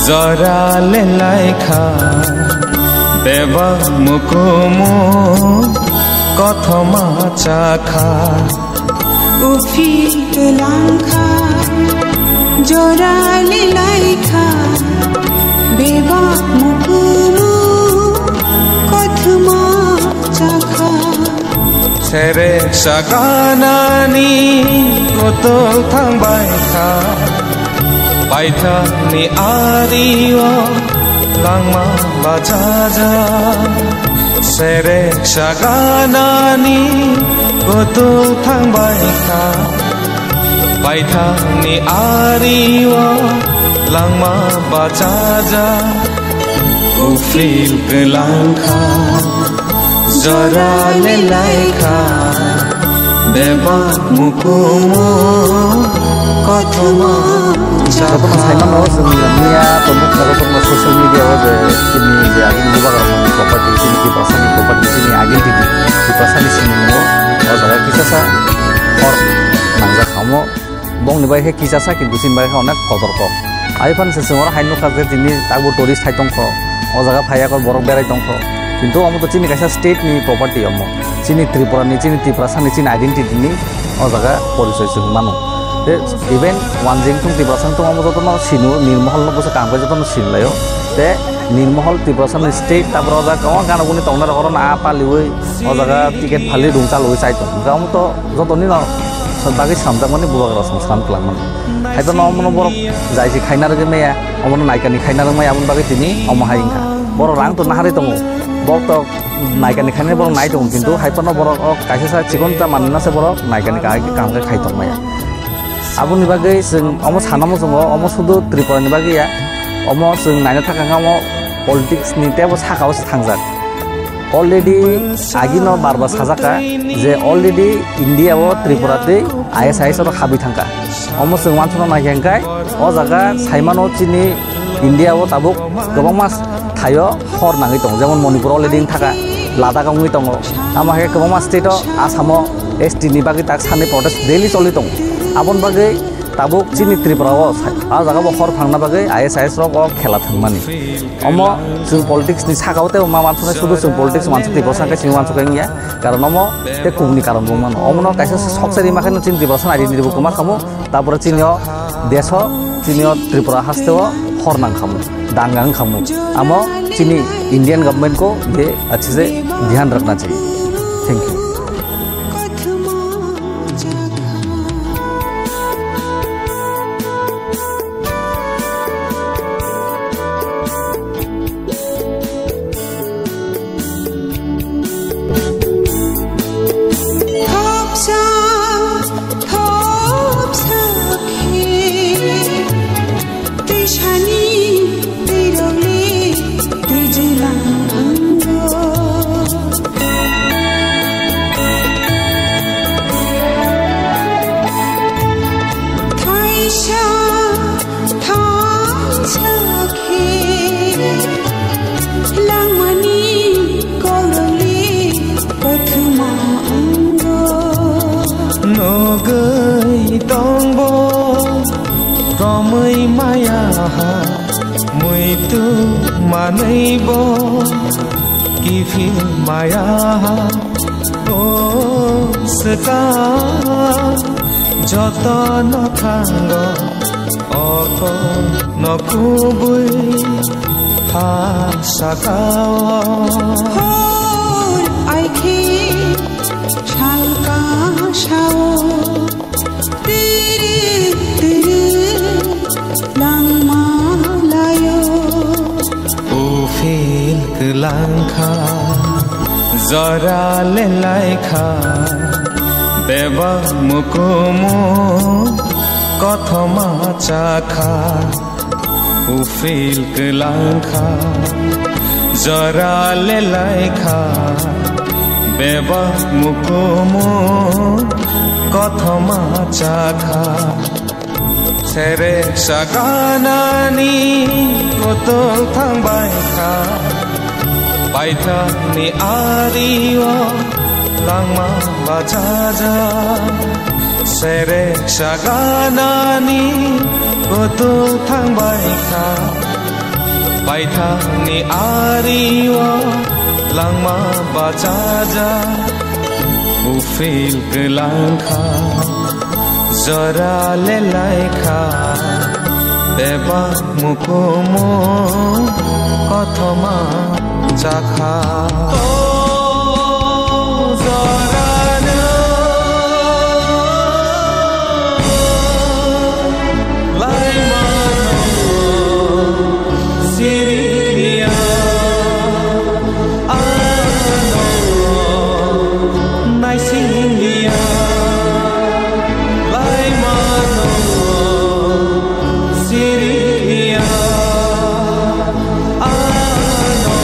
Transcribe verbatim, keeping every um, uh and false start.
Jora le laikha, bebak mukumu kothoma chakha. Uphil twlangkha, jora le laikha, bebak mukumu kothoma chakha. Serek saganani kotol thangbai kha, paithakni ario langma bachaja. Serek saganani kotol thangbai kha, paithakni ario langma bachaja. Uphil kwlangkha, jora le laikha, bebak mukumu kothoma chakha. Jotono saimano chwng miya tongo, khoroknokno social media o je chini je agini bubagrasongni property, chini Tiprasani property, chini identity, Tiprasani sinimungo o jaga kisasa hor nangjak kha omo. Bongni bai khe kisasa, kintu chini bai khe onek kotor kok. Aphano se chwng oro hai nukha je tini tabuk tourist hai tongkho, o jaga phaiya khe borok berai tongkho. Kintu omo to chini kaisa state ni property omo. Chini Tripura ni, chini Tiprasa ni, chini identity ni o jaga porichoi chwng mano. Te even wanjing thung Tiprasa thung omo jotono sinu, Nirmohol no bwsa kaham khe jotono sinilaio. Te Nirmohol Tiprasa ni state, tabuk o jaga kwbangma gana guni tongnai rok oro no a paliwi o jaga ticket phali rung chalwi chai tong. Hwnkhe omo to jotoni no bagwi samjakmani bubagra rok sam kwlangmani. Haiphano omono borok jaisi khaina rwgwi maya, omono naikani khaina rwgwi maya, aboni bagwi tini omo hai wngkha. Borok rang to naharwi tongo, borok to naikani khaina borok nai tongo, kintu haiphano borok o kaisa sa chikon ta manwino se borok naikani kaham khe khai tong maya. Aboni bagwi chwng omo sana muchungo, omo sudu Tripura ni bagwi ya, omo chwng naina thangkha omo politics ni teibo saka o se thangjak. Already agino bar bar sajak kha je already India o Tripura tei I S I S rok habwi thangkha. Omo chwng uansukna nai khe hwnkhe o jaga saimano chini India o tabuk kwbangma thaio hor nangwi tongo, jemon Manipur already wng thaka, Ladakh wngwi tongo, amo hai khe kwbangma state o, Assam o S T ni bagwi tak sanni protest daily choli tongo. Aboni bagwi tabuk chini Tripura o sa-, a jaga bo hor phangna bagwi I S I S rok o khela thangmani. Omo chwng politics ni saka o tei ma uansuknai, sudu chwng politics uansuk Tiprasa hwnkhe chini uansuk wngya, karon omo tei kubuni karon bo mano. Omono kaisa sok se rima khe chini Tiprasa identity bo kwma khamu, tapore chini o desh o, chini o Tripura haste o hor nang khamu, danga wng khamu. Amo chini Indian government ko ye achhe se dhyan rakhna chahiye. Thank you. Twisani twirokli twijilang ango. Thaisa thansa khe langmani kololi kothoma ango. Nogwi tongbo romwi maya ha, muitu manwi bo kiphil maya ha. O swkang jotono thango, oko no kubui ha sakao. Hor aikhe salka sao. Tiri tiri langma layo. Uphil kwlangkha, jora le laikha, bebak mukumu kothoma chakha. Uphil kwlangkha, jora le laikha, bebak mukumu kothoma chakha. Serek saganani kotol thangbai kha, paithakni ario langma bachaja. Serek saganani kotol thangbai kha, Paithakni ario langma bachajak, uphil kwlangkha, jora lelaikha, bebak mukumu kothoma chakha. O jorano laimano siriya, ano naisingya, laimano siriya, ano